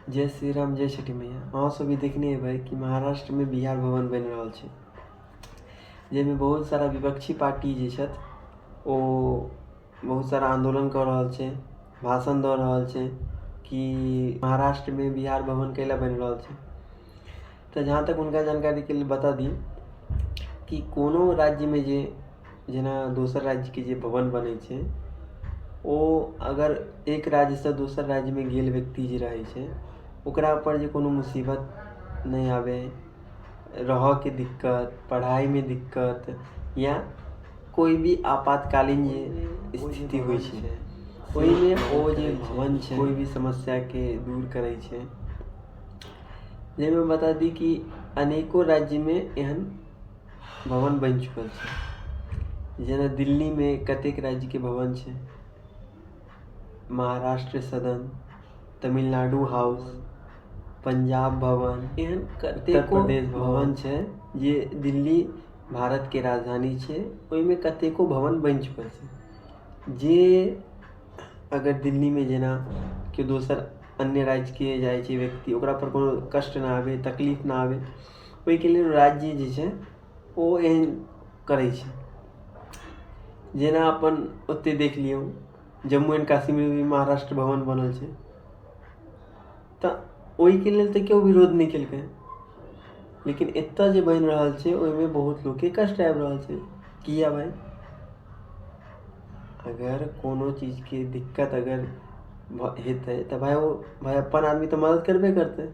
जय श्री राम, जय छठी मैया। अहाँ सब भी देखने हेबै कि महाराष्ट्रमे बिहार भवन बनि रहल छै, जाहिमे बहुत सारा विपक्षी पार्टी जे छथि ओ बहुत सारा आन्दोलन कऽ रहल छै, भाषण दऽ रहल छै कि महाराष्ट्रमे बिहार भवन कैला बनि रहल छै। तऽ जहाँ तक हुनका जानकारीके लेल बता दी कि कोनो राज्यमे जे जेना दोसर राज्यके जे भवन बनै छै, ओ अगर एक राज्यसँ दोसर राज्यमे गेल व्यक्ति जे रहै छै ओकरा पर जे कोनो मुसीबत नहि आबै, रहऽके दिक्कत, पढ़ाइमे दिक्कत या कोइ भी आपातकालीन जे स्थिति होइ छै ओहिमे ओ जे भवन छै कोइ भी समस्याके दूर करै छै। जाहिमे बता दी कि अनेको राज्यमे एहन भवन बनि चुकल छै, जेना दिल्लीमे कतेक राज्यके भवन छै, महाराष्ट्र सदन, तमिलनाडु हाउस, पंजाब भवन, एहन कतेको भवन छै जे दिल्ली भारतके राजधानी छै ओहिमे कतेको भवन बनि चुकल छै। जे अगर दिल्लीमे जेना केओ दोसर अन्य राज्यके जाइ छै व्यक्ति, ओकरा पर कोनो कष्ट नहि आबै, तकलीफ नहि आबै, ओहिके लेल राज्य जे छै ओ एहन करै छै। जेना अपन ओतहि देख लियौ जम्मू एंड कश्मीरमे भी महाराष्ट्र भवन बनल छै, तऽ ओहिके लेल तऽ केओ विरोध नहि केलकै, लेकिन एतय जे बनि रहल छै ओहिमे बहुत लोकके कष्ट आबि रहल छै। किया भाइ? अगर कोनो चीजके दिक्कत अगर हेतै तऽ भाइ ओ भाइ अपन आदमी तऽ मदद करबे करतै।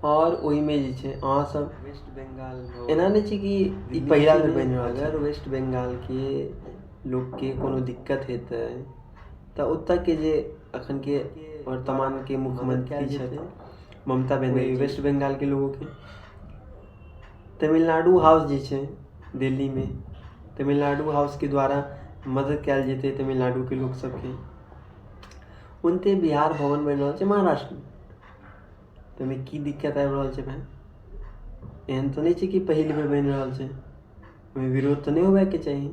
आओर ओहिमे जे छै अहाँसभ वेस्ट बंगाल एना नहि छै कि ई पहिला बेर बनि रहल छै। अगर वेस्ट बंगालके लोकके कोनो दिक्कत हेतै तऽ ओतऽके जे अखनके वर्तमानके मुख्यमंत्री छथि ममता बनर्जी, वेस्ट बंगालके लोगोके तमिलनाडु हाउस जे छै दिल्लीमे, तमिलनाडु हाउसके द्वारा मदद कयल जेतै तमिलनाडुके लोक सबके। ओनाहिते बिहार भवन बनि रहल छै महाराष्ट्रमे, तऽ ओहिमे की दिक्कत आबि रहल छै भाइ? एहन तऽ नहि छै कि पहिल बेर बनि रहल छै, ओहिमे विरोध तऽ नहि होबाके चाही,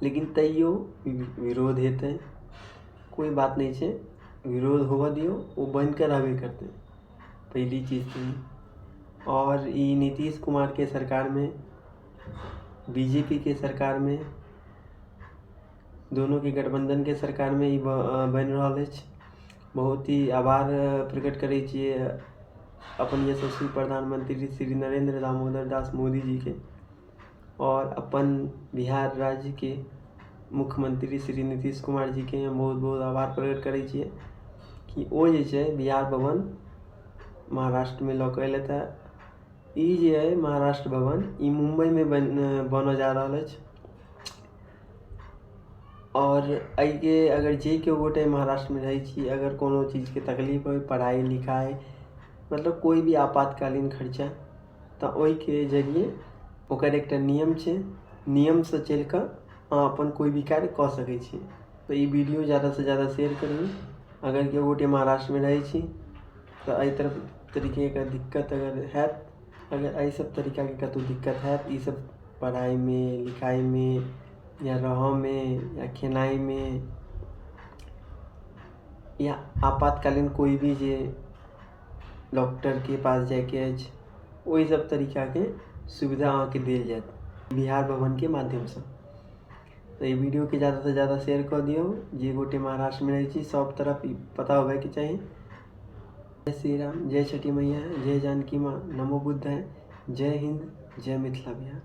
लेकिन तैयो विरोध हेतै, कोइ बात नहि छै, विरोध होबऽ दियौ, ओ बनि कऽ रहबे करतै, पहिली चीज तऽ ई। आओर ई नीतीश कुमारके सरकारमे, बीजेपीके सरकारमे, दोनोके गठबन्धनके सरकारमे ई बनि रहल अछि। बहुत ही आभार प्रकट करै छियै अपन यशस्वी प्रधानमंत्री श्री नरेंद्र दामोदर दास मोदी जीके और अपन बिहार राज्यके मुख्यमंत्री श्री नीतीश कुमार जीके हम बहुत बहुत आभार प्रकट करै छियै कि ओ जे छै बिहार भवन महाराष्ट्रमे लऽ कऽ एलथि हँ। ई जे अइ महाराष्ट्र भवन ई मुम्बइमे बनऽ जा रहल अछि। आओर एहिके अगर जे केओ गोटे महाराष्ट्रमे रहै छी, अगर कोनो चीजके तकलीफ होइ, पढ़ाइ लिखाइ मतलब कोइ भी आपातकालीन खर्चा, तऽ ओहिके जरिये ओकर एकटा नियम छै, नियमसँ चलि कऽ अहाँ अपन कोइ भी कार्य कऽ सकै छी। तऽ ई वीडियो ज्यादासँ ज्यादा शेयर करियौ। अगर केओ गोटे महाराष्ट्रमे रहै छी तऽ एहि तरफ तरीकेके दिक्कत अगर हैत, अगर एहि सब तरीकाके कतहु दिक्कत हैत, ई सब पढ़ाइमे लिखाइमे या रहऽमे या खेनाइमे या आपातकालीन कोइ भी जे डॉक्टरके पास जाइके अछि, ओहि सब तरीकाके सुविधा अहाँके देल जायत बिहार भवनके माध्यमसँ। तऽ ई वीडियोके ज्यादासँ ज्यादा शेयर कऽ दियौ। जे गोटे महाराष्ट्रमे रहै छी सब तरफ ई पता होबैके चाही। जय श्री राम, जय छठी मैया, जय जानकी माँ, नमो बुद्धाय, जय हिन्द, जय मिथिला बिहार।